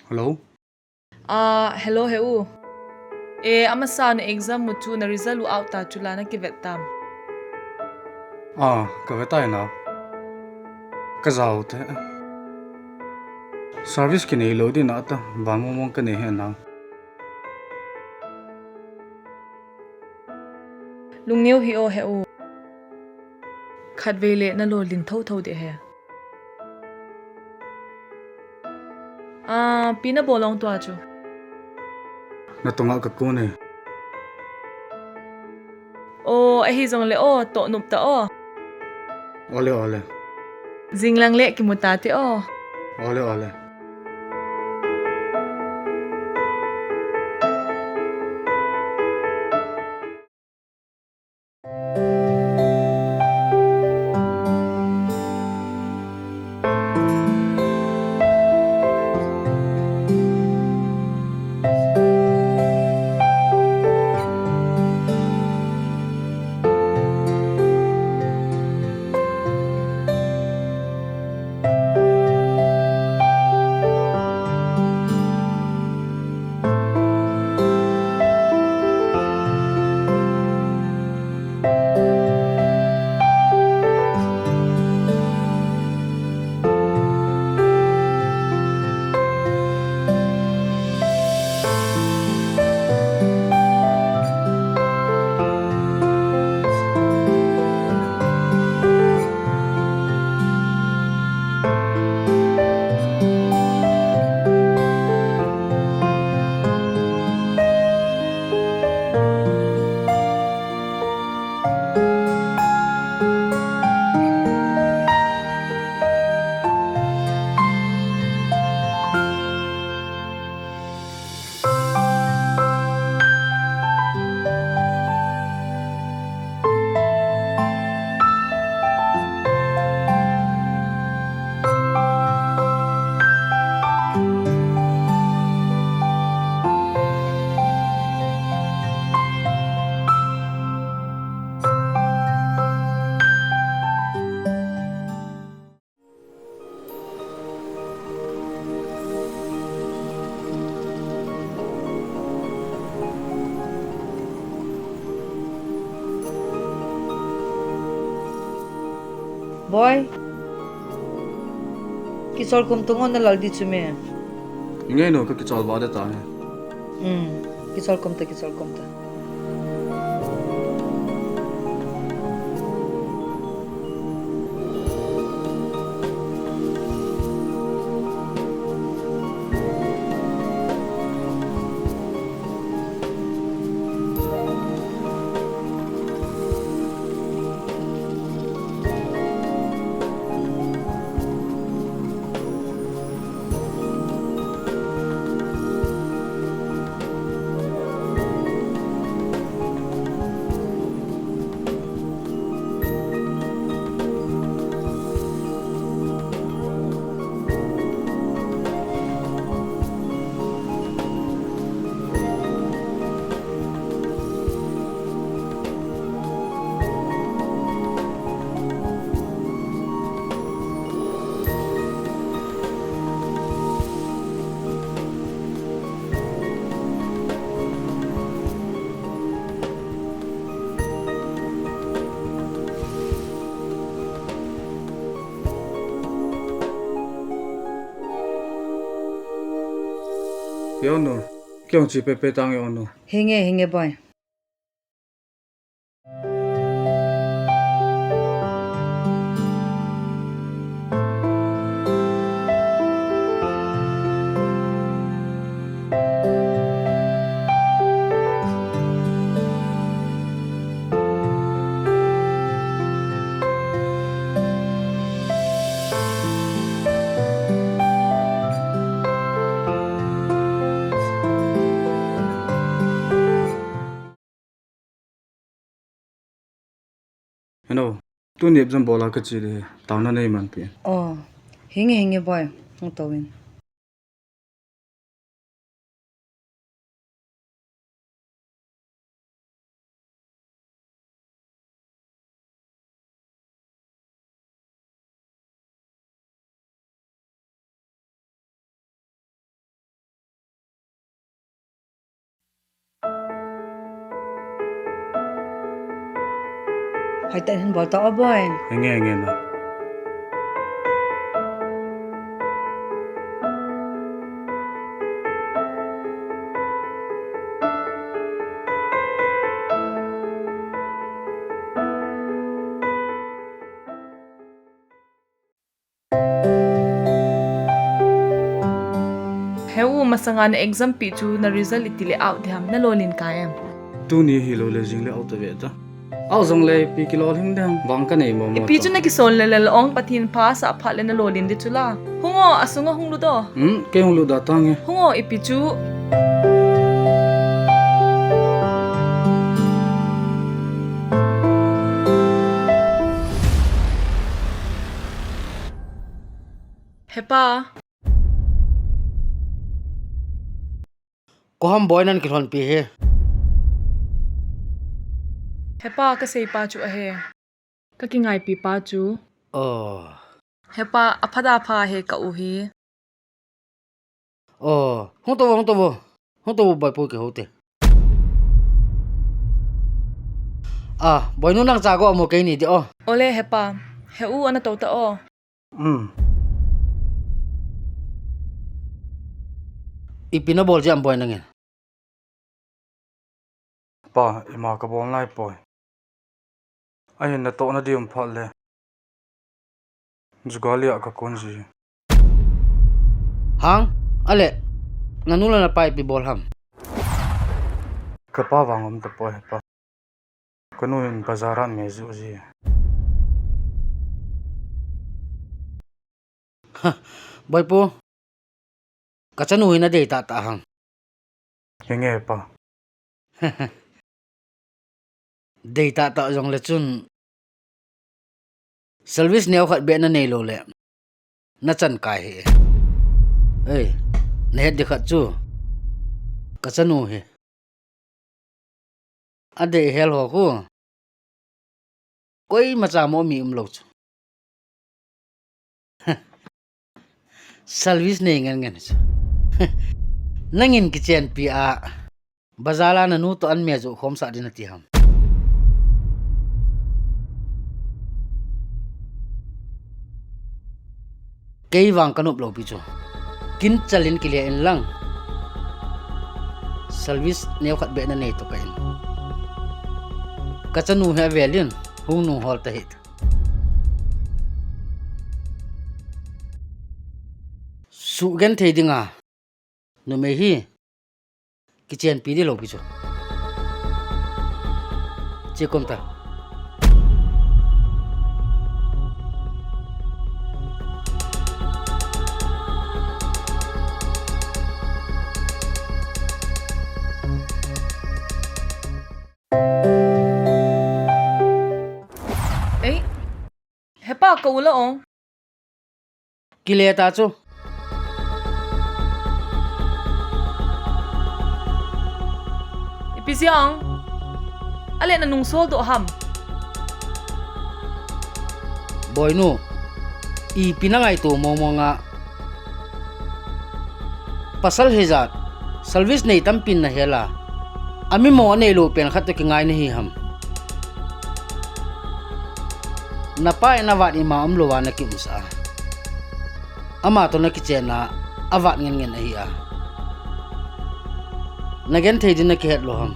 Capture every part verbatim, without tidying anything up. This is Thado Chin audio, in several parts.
Hello? Ah, hello, he u. E, amasa na exam mu chu na result u out ta chu la na kivet tam. Ah, ka vet tai na. Ka jao te. Service kinei lou di na ta, van mong mong ka nei he na. Lungneo hih o he u. Khatvei le na lolhin thotho ding ahi. Ah, ipi na bol ong tua chu? Na tonga ka kon e. O, ahi jongle o, toh nop ta o. Ole, ole. Jinglang le kimu ta te o. Ole, ole. Boi. Kichol kum tung on na lal di chu me. Inge no ka kichol ba de ta he. Hmm. Kichol kum ta, kichol kum ta. He o nu, kei hung che pepe tange o nu. Hinge, hinge boi. Hello, tuni exam bol a ka che ding, taona nei man pi. Oh, hinge hinge boi, hung tou in. Hoitah in hin bol tao o boi. Nge, nge na. He u, masanga na exam pi chu na result iti le out diham, na lolin kai em? Tuni hilou le jing le out ve ta. Out jong le ipi kilolhing ding, vang ka nei mo mo. Ipi chu na kison le le ong, Pathen pha sa pha le na lolin di chu la. Hung o, asunga hung lut o. Hmm, kei hung lut da tange. Hung o, ipi chu. Hepa. Koi ham boi nan kilhonpi hi? Hepa, ka seipa chu ahi. Ka kingaipi pa chu. Oh. Hepa, apha da pha hi ka u hi. Oh, hung to vo, hung to vo. Hung to vo, boipu kihou te. Ah, boinu nang cha go mo kei ni di o. Ole hepa, he u ana to ta o. Um. Ipi na bol jeh ham boi nangin? Pa, ima ka bol nai poi. Ahin natohna di um phat le. Jugali a ka kon ji. Hang, ale, nanu le napa ipi bol ham? Ka pa vang um ta poi hepa. Ka nu hin bazar a me ju ji. Ha, boipu. Ka chanu hi na dei tah tah ham? Hi nge pa. Dei tah tah jong le chun service neo khat beh na nei lou le na chan kai hi. Ei, na het di khat chu ka chanu hi. Adei hel ho khu. Koima cha mo mi um lou chu. Service nei ngen ngen chu. Nangin kichenpi a bazar a nanu to an me jo khom sah din ati ham? Kei vang ka nop lou pi chu. Kin chalin kile in lang. Service neo khat beh na nei to ka in. Ka chanu hi avel in hung nung hol ta hi. Suhgenthei dinga numei hi kichenpi di lou pi chu. Che kom ta. Ei, hepa ka u la ong. Kile ta chu. Ipi jeh ham? Ale na nungsol doh ham? Boinu, ipi na ngaito mong mong a? Pasal hijat, service nei tampi na hel a, ami mo anei lou pen khat to kingai na hi ham? Na pa in avat ima um lou a na ki umsah a, ama to na kichen a, avat ngen ngen ahi a. Na genthei din na kihet lou ham?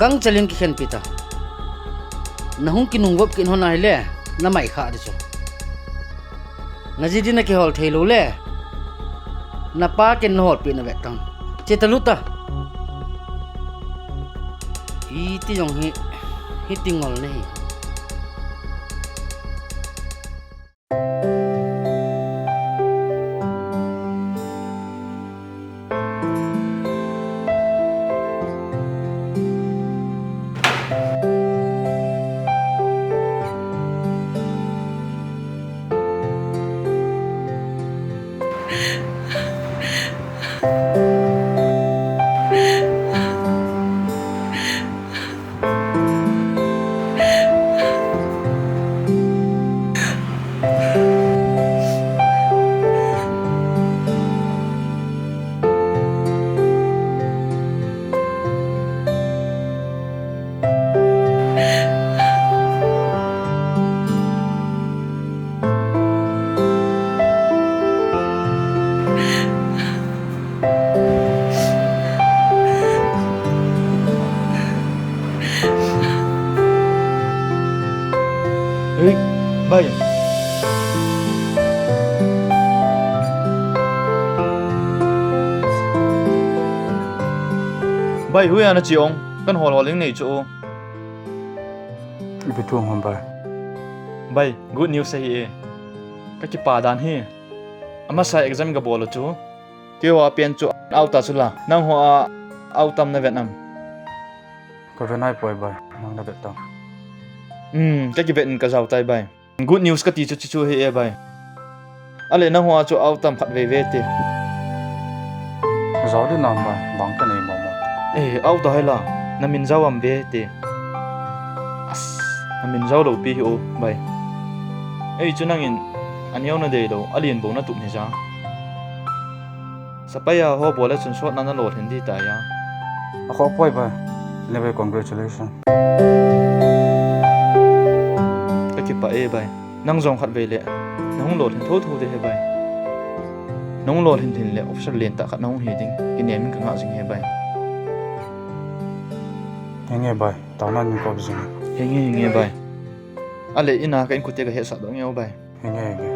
Gangchel in kikhenpi ta. Na hung kinungvop kit hon ahile, na mai kha di chu. Na ji din na kihol thei lou le, na pa ken na holpi na vet tang. Che ta lut ta. Iti jong hi, hiti ngol na hi. Hei, bai. Bai, hoiya nache ong, kan hol hol ing nei chu. Ipi thu ham bai? Bai, good news ahi e. Ka kipa dan hi. Amasa exam ka bol u chu. Keiho a pen chu out a chu la. Nangho a out am na vet am? Ka vet nai poi bai, nang na vet tang. Hmm, ka kivet in ka jao tai bai. Good news ka ti chu, chu, chu hi e bai. Ale nangho a chu out am khat vei ve te. Jao di nam bai, bang ka nei mo mo. Eh, out a hi la, na min jao am ve te. As, na min jao lou pi hi o bai. Ei chu nangin, a neo na dei lou, a lien bou na tup ni ja. Sapaiya ho bol le chun sotna na lolhin di tai a. A kho poi bai. Anyway, congratulations. Ka kipah e bai. Nang jong khat vei le. Na hung lolhin tho tho de hi bai. Na hung lolhin lhin le officer lentah khat na hung hi ding. Kinem in ka ngah jing hi bai. Henge bai. Taona nin kop jing. Henge, henge bai. Ale ina ka inkote ka hetsah doh nge o bai. Henge, henge.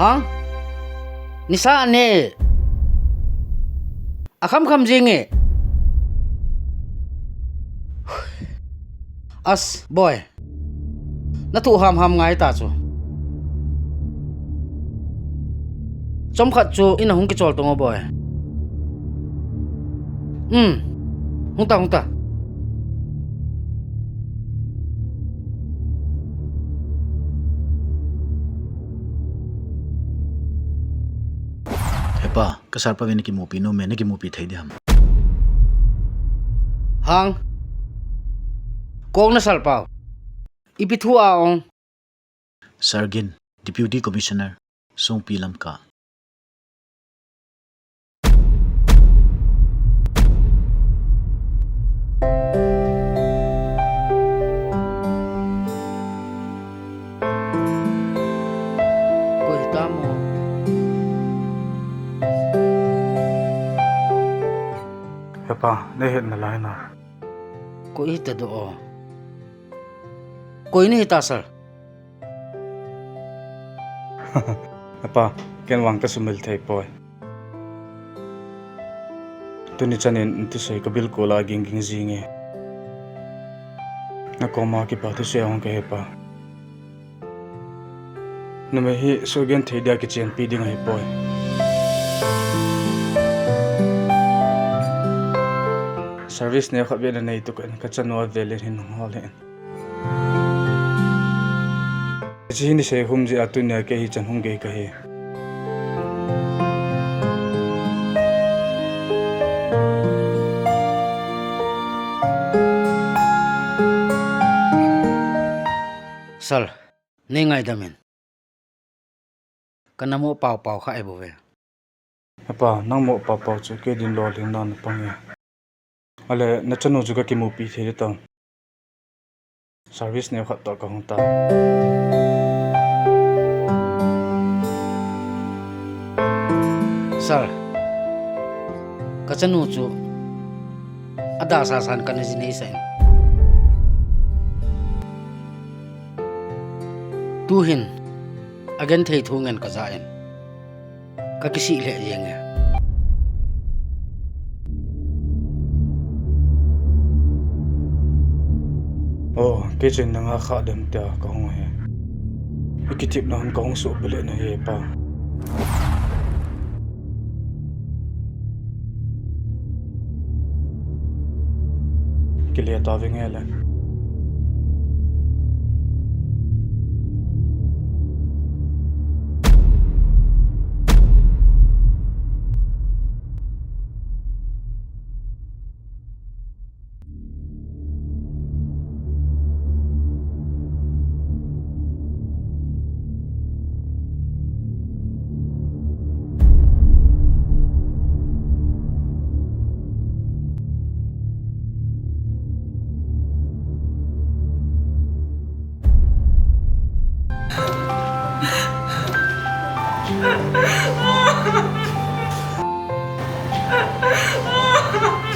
Hang? Nisa ne. Akham kham jing e. As, boy. Na thu ham ham ngai ta chu. Chomkhat chu in a hung kichol tong o, boy. Um. Hung ta, hung ta. Hepa, ka sir pa ve na kimupi nom e, na kimupi thei di ham? Hang. Kong na sir pa. Ipi thu a ong. Sir Gin, Deputy Commissioner, Songpi Lamka. Koi ta mo? Hepa, nei het nalai na. Koi ta do o. Koi nei ta sir. Hepa, ken vang ka sumil thei poi. Tuni chan in thusei ka bilkol a ging ging jing e. Na koma kipa thusei hung ka hepa. Numei hi sugenthei dia kichenpi ding ahi poi. Service neo khat beh na nei tu ka in ka chanu a velin hin hung hol hin. Hiche hi nisei hum jeh a tunia kei hi chan hung gei kahi. Sir, nei ngaidam in. Ka na mo pau pau kha e bou ve. Hepa, nang mo pau pau chu kei din lolhinna na pang e. Ale, na chanu chu ka kimupi thei di tam. Service neo khat toh ka hung ta. Sir, ka chanu chu ada sa san ka na ji nei sa in. Tuhin, agenthei thu ngen ka ja in. Ka kisih lheh jeng e. Oh, kei chun nanga kha dem tia ka hung hi. I kithepna hun ka hung suh bele na hi pa. Kile ta ve nge le.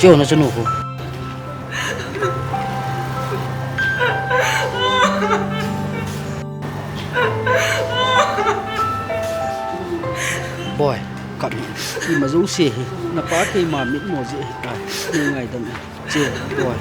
Cheo na chanu ko. Boy, kap in. Ima jouse hi. Na pa keima mitmo jeh ahitai. Nei ngaidam in. Cheo, boy.